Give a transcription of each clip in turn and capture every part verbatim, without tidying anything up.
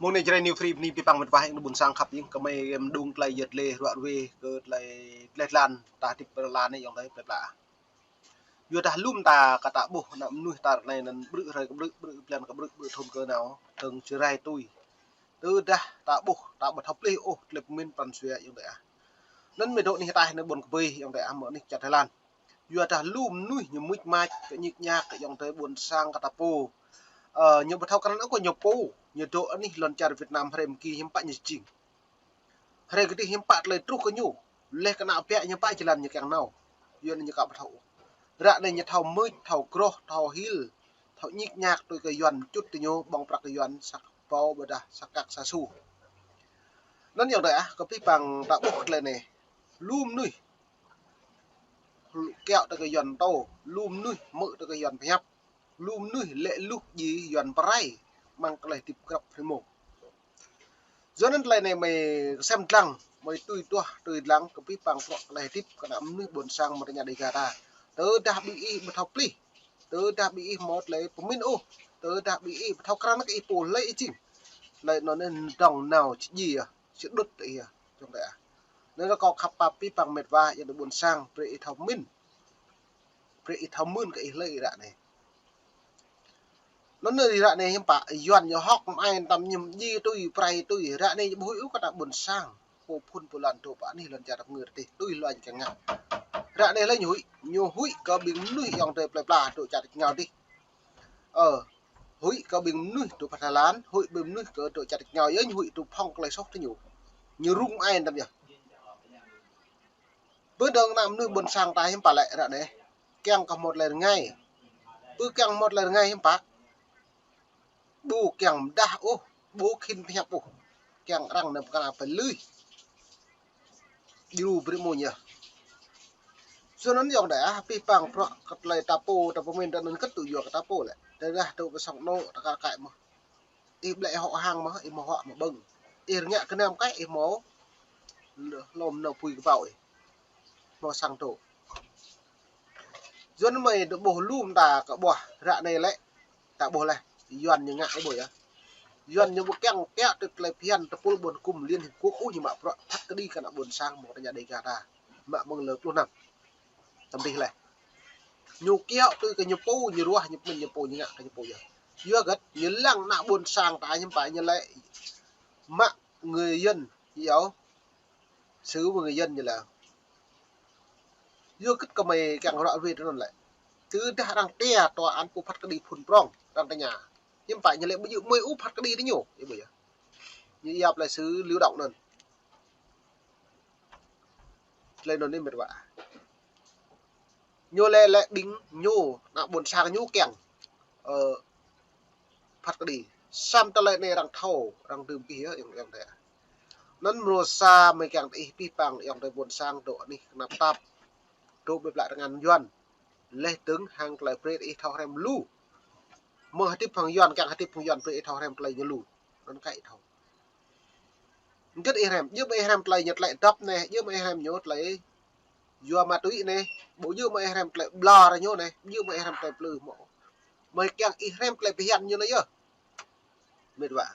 Mơ̆ng anai Jrai New Free bơni abih bang mĕt wa ayŏng adơi ƀôn sang khăp, ayŏng kơ mơi mơdung tơlơi yơt lĕ ruă ruê kơ tơlơi tơlơi tơlan ta hơdip tơlơi tơlan ayŏng adơi plơi pla. Yua dah lŏm ta kơ ta ƀuh ană mơnuih ta ră anai anŭn ƀrư̆ hrơi kơ ƀrư̆, ƀrư̆ blan kơ ƀrư̆, ƀrư̆ thŭn kơ nao, tơ̆ng Jrai tui. Tơdah ta ƀuh, ta ƀu thâo pơplih ôh tơlơi pơmĭn pran jua ayŏng adơi ah. Anŭn mơi dŏ anih ataih anai ƀôn kơbơi ayŏng adơi ah, mơ̆ng anih čar Thái Lan. Yua dah lu mơnuih ñu mưč mač kơ ñik ñak kơ ayŏng adơi ƀôn sang kơ ta pô. Ơ, ñu ƀu thâo krăn ôh kơ ñu pô, ñu dŏ anih lŏn čar Việt Nam hrơi mơ̆ng ki hiư̆m pă ñu jing. Hrơi kơdih hiư̆m pă tơlơi truh kơ ñu. Laih kơ ană ƀiă ñu pă jơlan ñu kiăng nao. Yua anŭn ñu ka ƀu thâo ôh. Ră anai ñu thâo mưč, thâo groh, thâo hil, thâo ñik ñak tui kơ Yuan čut tơ ñu ƀơ̆ng prăk kơ Yuan sa kơpâo ƀôdah sa kăk sa su. Anŭn ayŏng adơi ah, kơ abih bang ta ƀuh tơlơi anai. Lu mơnuih kiaŏ tui kơ Yuan tô, lu mơnuih hmư̆ tui kơ Yuan pơhiăp, lu mơnuih lĕ luh djai Yuan pơrai, mơ̆ng tơlơi hơdip grăp hrơi mông. Yua anŭn tơlơi anai mơi kơsem dlăng, mơi tui tuah tui dlăng kơ abih bang prăk tơlơi hơdip kơ ană mơnuih ƀôn sang mơ̆ng tơña Dêga ta. Tơdah ƀing ih ƀu thâo pơplih, tơdah ƀing ih ƀu hmâo tơlơi pơmĭn ôh, tơdah ƀing ih ƀu thâo krăn kơ ih pô hlơi ih jing. Tơlơi anŭn anai dŏng nao či djai ah, či đŭt ih ah, ayŏng adơi ah. Anŭn kâo khăp pap abih bang mĕt wa ayŏng adơi ƀôn sang, brơi ih thâo pơmĭn. Brơi ih thâo mưn kơ ih hlơi ră anai. Anŭn anai ră anai hiư̆m pă, Yuan ñu hŏk mơai tăm ñu djai tui, pơrai tui, ră anai ñu ƀu huĭ ôh kơ ană ƀôn sang. Pô phŭn pô lan dŏ pơ anih lŏn čar tơpơngư tih, tui hlơi ñu kiăng ngă. Ră anai hlơi ñu huĭ, ñu huĭ kơ ƀing mơnuih ayŏng adơi plơi pla dŏ čar tač rơngiao tih. Ơ, huĭ kơ ƀing mơnuih dŏ pơ Thái Lan, huĭ ƀing mơnuih kơ dŏ čar tač rơngiao, yơh ñu huĭ tŭ phŏng tơlơi soh tơ ñu. Ñu rŭng mơai tăm yơh. Bơ dơ̆ng ană mơnuih ƀôn sang ta hiư̆m pă lĕ ră anai. Kiăng kơ hmâo tơlơi rơngai. Bơ kiăng hmâo tơlơi rơngai hiư̆m pă. Ƀu kiăng mơdah ôh, ƀu khĭn pơhiăp ôh. Kiăng arăng anăm pơkra pơlưih. Djru brơi mơ̆n yơh. Yua anŭn ayŏng adơi ah, abih bang prăk kơ tơlơi ta pô, ta pơmĭn ta anŭn kơt tŭ yua kơ ta pô lĕ. Tơdah dŏ pơ sang anŏ, ta kar kaĭ mơ̆n. Ih ƀlĕ hŏ hăng mơ̆n, ih hmâo huă mơ̆ng ƀơ̆ng. Ih rơngiă kơnăm kaĭ, ih hmâo hlŏm nao pui kơƀâo ih. Hmâo sang dŏ. Yua anŭn mơi dŏ ƀuh lu mơta kơ ƀuh ră anai lĕ. Ta ƀuh laih, Yuan ñu ngă ih ƀuh yơh. Yuan ñu ƀu kiăng kiaŏ tui tơlơi phiăn tơpul ƀôn hơkŭm Liên Hiệp Quốc ôh ñu mă prăk phat kơđi kơ ană ƀôn sang mơ̆ng tơña Dêga ta. Mă mơ̆ng lơ pluh năm. Tăm dih laih. Ñu kiaŏ tui kơ ñu pô, ñu ruah, ñu pơmĭn ñu pô, ñu ngă kơ ñu pô yơh. Yua hơget, ñu lăng ană ƀôn sang ta hiư̆m pă ñu lĕ mă người dân, yua. Sư̆ mơ̆ng người dân ñu lăng. Yua hơget kơ mơi kiăng ră ruai tui anŭn lĕ. Tơdah arăng tia tòa án pô phat kơđi phŭn prŏng, arăng tơña. Hiư̆m pă ñu lĕ ƀu djơ̆ mơi ôh phat kơđi tơ ñu, ih ƀuh yơh. Ñu yap lĕ sư̆ lưu động anŭn. Tơlơi anŭn anai mĕt wa. Ñu lĕ lĕ ƀing ñu, ană ƀôn sang ñu kiăng, ơ, phat kơđi. Samơ̆ tơlơi anai arăng thâo, arăng dưm kơ ih yơh, ayŏng, ayŏng adơi. Anŭn mrô sa mơi kiăng tơ ih abih bang, ayŏng adơi ƀôn sang dŏ anih kơnap tap. Dŏ ƀơi plă tơngan Yuan. Laih dơ̆ng hăng tơlơi brơi ih thâo hrăm lu. Mơ̆ hơdip hăng Yuan, kiăng hơdip hăng Yuan brơi ih thâo hrăm tơlơi ñu lu. Anŭn kơ ih thâo. Hơget ih hrăm, djơ̆ mơ̆ ih hrăm tơlơi ñu tơlơi dŏp anai, djơ̆ mơ̆ ih hrăm ñu tơlơi yua ma túy anai, ƀu djơ̆ mơ̆ ih hrăm tơlơi ƀlŏr ñu anai, djơ̆ mơ̆ ih hrăm tơlơi plư mơ̆. Mơi kiăng ih hrăm tơlơi phiăn ñu anai yơh. Mĕt wa.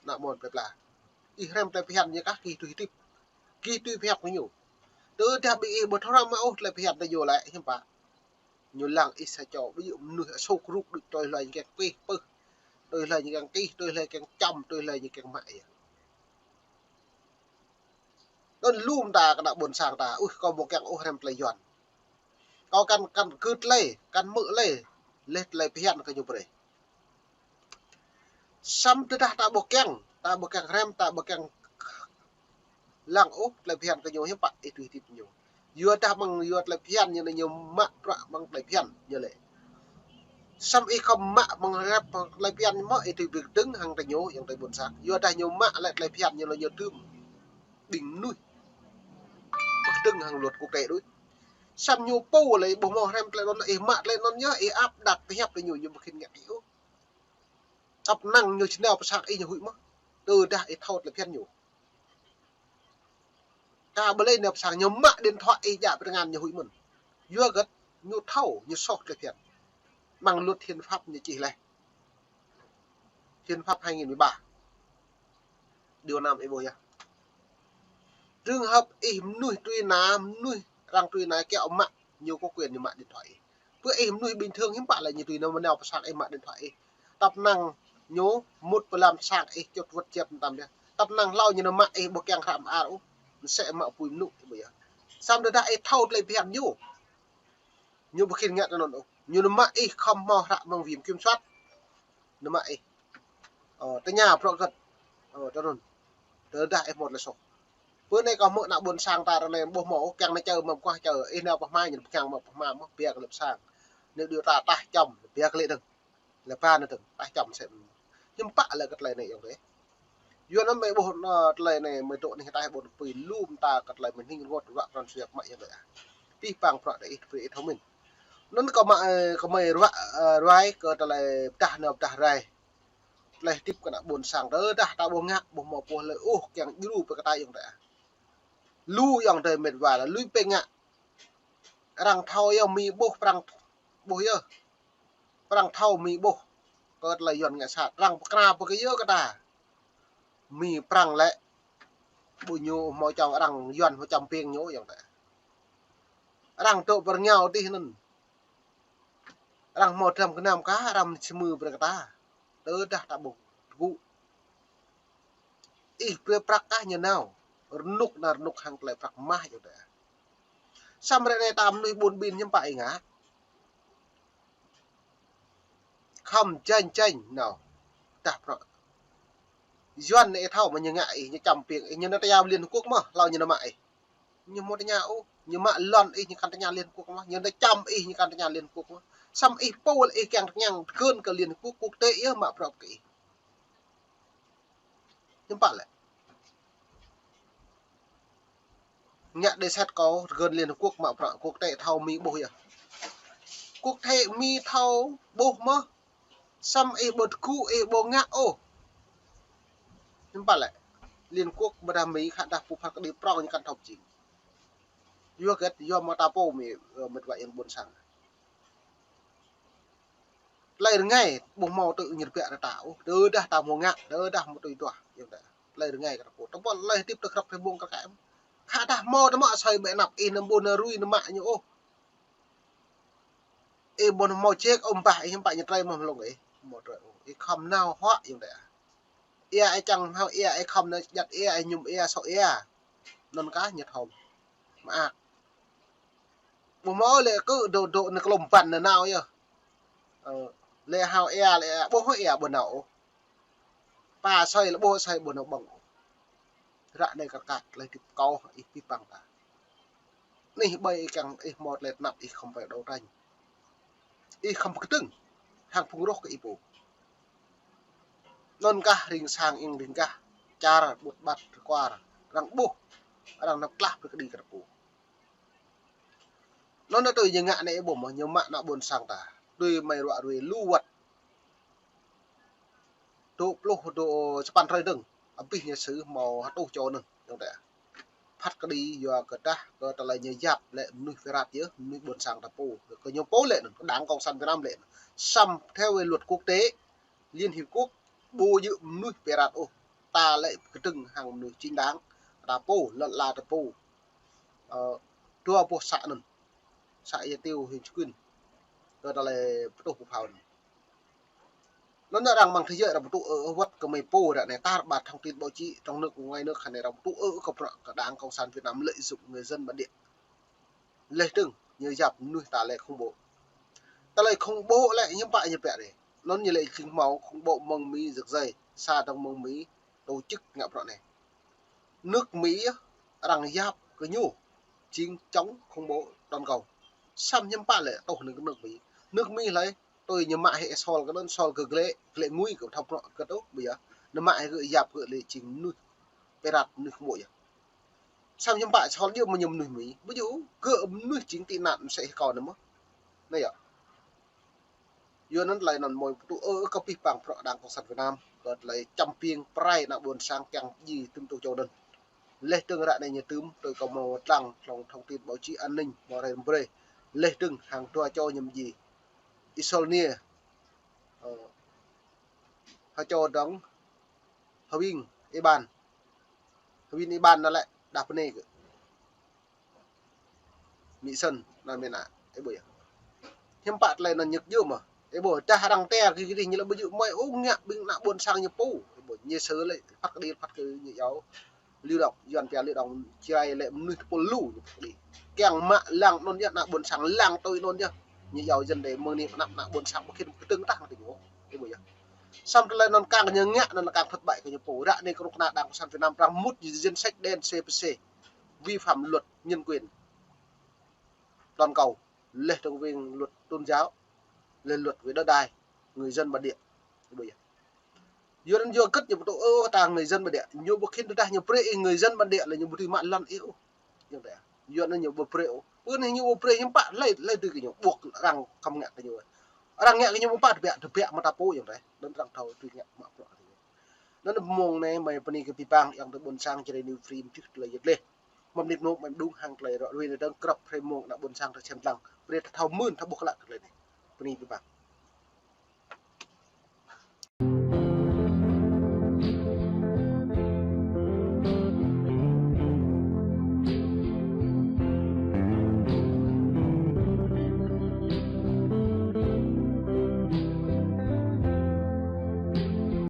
Ană mơ̆n plơi pla. Ih hrăm tơlơi phiăn ñu kah, gih tui hơdip. Gih tui pơhiăp kơ ñu. Tơdah ƀing ih ƀu thâo hrăm ôh tơlơi phiăn tơ ñu lĕ, hiư̆m pă. Ñu lăng ih sa čô, ƀu djơ̆ mơnuih asôk rŭk đôč tui hlơi ñu kiăng kih pơh. Tui hlơi ñu kiăng kih, tui hlơi kiăng čăm, tui hlơi ñu kiăng mă yơh. Anŭn lu mơta kơ ană ƀôn sang ta, ui, kâo ƀu kiăng ôh hrăm tơlơi Yuan. Kâo kăn, kăn gưt lĕ, kăn hmư̆ lĕ, laih tơlơi phiăn kơ ñu brơi. Samơ̆ tơdah ta ƀu kiăng, ta ƀu kiăng hrăm, ta ƀu kiăng lăng ôh tơlơi phiăn kơ ñu hiư̆m pă ih tui hơdip ñu. Yua dah mơ̆ng yua tơlơi phiăn ñu anai ñu mă prăk mơ̆ng tơlơi phiăn ñu lĕ. Samơ̆ ih khŏm mă mơ̆ng hrăm tơlơi phiăn mơ̆ ih tui ƀing dơ̆ng hăng tơ ñu ayŏng adơi ƀôn sang. Yua dah ñu mă lĕ tơlơi phiăn ñu lĕ ñu dưm ƀing mơnuih. Ƀing dơ̆ng hăng luật quốc tế đôč. Samơ̆ ñu pô lĕ ƀu hmâo hrăm tơlơi anŭn ih mă tơlơi anŭn yơh ih áp đặt pơhiăp tơ ñu ñu ƀu khĭn ngă ih ôh. Tăp năng ñu či nao pơ sang ih ñu huĭ mơ̆n. Tơdah ih thâo tơlơi phiăn ñu. Kâo ƀu lĕ nao pơ sang ñu mă điện thoại ih djă pơ tơngan ñu huĭ mơ̆n. Yua hơget ñu thâo ñu soh tơlơi phiăn. Mơ̆ng luật hiến pháp ñu čih laih. Hiến pháp hai nghìn mười ba. Điều năm ih ƀuh yơh. Trường hợp ih mơnuih tui anai, mơnuih arăng tui anai kiăng mă, ñu có quyền ñu mă điện thoại ih. Pơ ih mơnuih bình thường hiư̆m pă lĕ ñu tui anai mơnao pơ sang ih mă điện thoại ih. Tăp năng ñu mŭt pơ lăm sang ih čut wơ̆t čep tam yơh. Tăp năng hlâo ñu nao mă ih ƀu kiăng hră mơar ôh. Mơsĕ mă apui mơnŭ ih ƀuh yơh. Samơ̆ tơdah ih thâo tơlơi phiăn ñu, ñu ƀu khĭn ngă tui anŭn ôh. Ñu nao mă ih khŏm hmâo hră mơ̆ng viện kiểm soát. Nao mă ih. Ơ, tơña prŏ kơ̆t. Ơ, tui anŭn. Tơdah ih hmâo tơlơi soh. Pơ anai kâo hmư̆ ană ƀôn sang ta ră anai ƀuh hmâo kiăng nao čơ mă pơkuah čơ, ih nao pơhmă ñu pơkiăng mă pơhmă mơ̆ pia kơ lĕ pơsang. Anai điều ta tah čăm, pia kơ lĕ dơ̆ng. Lĕ ba anai dơ̆ng, tah čăm sem. Hiư̆m pă lĕ kơ tơlơi anai ayŏng adơi. Yua anŭn mơi ƀuh, ơ, tơlơi anai mơi dŏ anih ataih ƀôn pui lŏm ta kơ tơlơi mơhning rơngot ruă pran jua mă ayŏng adơi ah. Pih pang prŏ đơi ih, brơi ih thâo mĭn. Anŭn kâo mă, ơ, kâo mơi ruă, ơ, ruai kơ tơlơi pơdah nao pơdah rai. Tơlơi hơdip kơ ană ƀôn sang tơdah ta ƀu ngă, ƀu hmâo pô hlơi ôh kiăng djru pơ kơ ta ayŏng adơi ah. Lu ayŏng adơi mĕt wa lĕ lui pĕ ngă. Arăng thâo yơh Mi ƀuh, Prăng ƀuh yơh. Prăng thâo Mi ƀuh. Kơ tơlơi Yuan ngă sat. Arăng pơkra pơkơyơ kơ ta. Mi Prăng lĕ. Ƀu ñu hmâo čang arăng Yuan hmâo čăm piêng ñu ayŏng adơi. Arăng dŏ pơ rơngiao adih anŭn. Arăng hmâo dram gơnam kah, arăng mơnit smư brơi kơ ta. Tơdah ta ƀu tơgŭ. Ih brơi prăk kah ñu nao. Rơnŭk anai rơnŭk hăng tơlơi prăk mah ayŏng adơi. Samơ̆ ră anai ta mơnuih ƀun ƀin hiư̆m pă ih ngă. Khŏm janh janh nao. Dah prŏ. Yuan anai ih thâo mơ̆ ñu ngă ih, ñu čăm piêng ih, ñu nao tơña Liên Hợp Quốc mơ̆, hlâo ñu nao mă ih. Ñu hmâo tơña ôh, ñu mă lŏn ih, ñu kăn tơña Liên Hợp Quốc mơ̆, ñu nao čăm ih, ñu kăn tơña Liên Hợp Quốc mơ̆. Samơ̆ ih pô lĕ ih kiăng tơña tơgŭn kơ Liên Hợp Quốc, quốc tế yơh mă prŏ kơ ih. Hiư̆m pă lĕ. Ngă đe sat kâo tơgŭn Liên Hợp Quốc mă prăk quốc tế thâo Mi ƀuh yơh. Quốc tế Mi thâo ƀuh mơ̆. Samơ̆ ih ƀu tơgŭ, ih ƀu ngă ôh. Hiư̆m pă lĕ. Liên Quốc ƀôdah Mi khă dah pơphat kơđi prŏng ñu kăn thâo pơjing. Yua hơget, yua mơ̆ ta pô Mi, ơ, mĕt wa ayŏng ƀôn sang. Tơlơi rơngai ƀu hmâo tŭ ñu rơbêh rơta ôh. Tơdah ta hmâo ngă, tơdah hmâo tui duah, ayŏng adơi. Tơlơi rơngai kơ ta pô. Tơpă tơlơi hơdip tơ krăp tơ ƀơ̆ng kơ kơ em. Khă dah hmâo tơmă asơi ƀĕ anăp ih anăm ƀu nao rui nao mă ñu ôh. Ih ƀu hmâo ček ôh ƀah ih hiư̆m pă ñu trơi mơ̆ng hlŏng ih. Hmâo trơi ôh. Ih khŏm nao huă ayŏng adơi. Ia ih čang hmâo ia ih khŏm nao djăt ia ih ñum ia sŏ ia. Anŭn kah ñu thâo. Mơak. Ƀu hmâo lĕ kơ dŏ dŏ nao klŏm ƀăn nao nao yơh. Ơ, lĕ hao ia lĕ ƀuh ia ƀu nao ôh. Pă asơi lĕ ƀuh asơi ƀu nao ƀơ̆ng ôh. Ră anai kar ka̱ tơlơi hơdip kâo ih pih pang ta. Anih ƀai ih kiăng ih hmâo tơlơi tơnap ih khŏm pơđao tañ. Ih khŏm pơkơdơ̆ng hăng phung roh kơ ih pô. Anŭn kah ring sang ing ring gah čar ƀut ƀat rơkuar arăng ƀuh arăng nao klah brơi kơđi kơ ta pô. Anŭn tui ñu ngă anai ih ƀuh mơ̆ ñu mă ană ƀôn sang ta. Tui mơi ruă ruai lu wơ̆t. Dua pluh dua sapăn hrơi dơ̆ng. Abih ñu sư̆ hmâo hơtuh čô anŭn, ayŏng adơi. Phat kơđi yua kơ dah kơ tơlơi ñu yap lĕ mơnuih Pirat yơh, mơnuih ƀôn sang ta pô. Kơ ñu pô lĕ anŭn, kơ Đảng Cộng sản Việt Nam lĕ anŭn. Samơ̆ theo luật quốc tế, Liên Hiệp Quốc ƀu djơ̆ mơnuih Pirat ôh. Ta lĕ kơdơ̆ng hăng mơnuih chính đáng. Ta pô, lŏn ala ta pô. Ơ, dua boh să anŭn. Să Ia Tiêu, huyện Cư Kuin. Kơ tơlơi pơtuh pơphao anŭn. Anŭn arăng mơ̆ng thế giới arăng pơtŭ ơ wơ̆t kơ mơi pô ră anai tar ƀar thông tin báo chí trong nước ngoài nước hơnai arăng pơtŭ ơ kơ prăk kơ Đảng Cộng sản Việt Nam lợi dụng người dân bản địa. Leh dơ̆ng ñu yap mơnuih ta lĕ khủng bố. Tơlơi khủng bố lĕ hiư̆m pă ñu pĕ rê. Anŭn ñu lĕ jing hmâo khủng bố mơ̆ng Mi rơ̆k rơi, sa dơ̆ng mơ̆ng Mi tổ chức ngă prăk anai. Nước Mỹ arăng yap kơ ñu jing chống khủng bố toàn cầu. Samơ̆ hiư̆m pă lĕ tuh nơ̆ng nước Mỹ. Nước Mỹ hlơi tui ñu mă hĭ Saul kơ anŭn, Saul kơ glĕ, glĕ ngui kơ thâo prăk kơ tuh, ƀiă. Ñu mă hĭ kơ yap kơ lĕ jing mơnuih Pirat, mơnuih khủng bố yơh. Samơ̆ hiư̆m pă Saul djơ̆ mơ̆ ñu mơnuih Mi. Ƀu djơ̆, kơ mơnuih jing tị nạn mơsĕ hĭ kâo anai mơ̆. Anai yơh. Yua anŭn tơlơi anŭn mơi pơtŭ ơ kơ pih pang prăk Đảng Cộng sản Việt Nam, kơ tơlơi čăm piêng pơrai ană ƀôn sang kiăng ji tơm tŭ čô anŭn. Leh dơ̆ng ră anai ñu tơm tui kâo hmâo lăng trong thông tin báo chí an ninh hmâo rai brơi. Leh dơ̆ng hăng dua čô ñu mơji. Isolnia. Ơ, hơčô dơ̆ng Hwing Iban. Hơbĭn ih ƀan anŭn lĕ, đah pơ anai kơ Mỹ Sơn anŭn mơ̆n ah, ih ƀuh yơh. Hiư̆m pă tơlơi anŭn ñu kơ jơ̆ mơ̆. Ih ƀuh, tah arăng tĕ kơ kơđi ñu lĕ ƀu jơ̆ mơ̆ ôh, ngă ƀing ană ƀôn sang ñu pô. Ih ƀuh, ñu sơ lĕ, phat kơđi, phat kơ ñu yua. Liu đŏng, Yuan pia liu đŏng, Jrai lĕ mơnuih tơpul lu ñu phat kơđi. Kiăng mă lăng anŭn yơh, ană ƀôn sang lăng tui anŭn yơh. Ñu yua dân đe mơ̆ng anai pơ anăp ană ƀôn sang ƀu khĭn kơtơ̆ng tah kơ ñu. Ih ƀuh yơh. Samơ̆ tơlơi anŭn kiăng kơ ñu ngă, anŭn kiăng thất bại kơ ñu pô. Ră anai kơnuk kơna Đảng Cộng sản Việt Nam arăng mŭt danh sách đen C P C, vi phạm luật nhân quyền toàn cầu, leh dơ̆ng wing luật tôn giáo, leh luật về đất đai, người dân bản địa. Ih ƀuh yơh. Yua anŭn yua kơ ñu pơtô, ơ, ta người dân bản địa, ñu ƀu khĭn tơdah ñu brơi ih người dân bản địa lĕ ñu ƀu dưi mă lŏn ih ôh. Yua anŭn ñu ƀu brơi ôh. Pơ anai ñu ƀu brơi, hiư̆m pă tơlơi, tơlơi tui kơ ñu, ƀuh arăng khŏm ngă kơ ñu. Arăng ngă kơ ñu ƀu pă tơbiă, tơbiă mơta pô yơh tơlơi. Anŭn arăng thâo tui ngă mă bruă kơ ñu. Anŭn mơ̆ng anai mơi bơni kơ abih bang, ayŏng adơi ƀôn sang Jrai New Frame čih tơlơi yơh leh. Mơ̆ng anai pơnŭk mơi mơđung hăng tơlơi ră ruai anai dơ̆ng, krăp hrơi mông ană ƀôn sang ta sem lăng. Brơi ta thâo mơ̆n, ta ƀuh klă tơlơi anai. Bơni abih bang.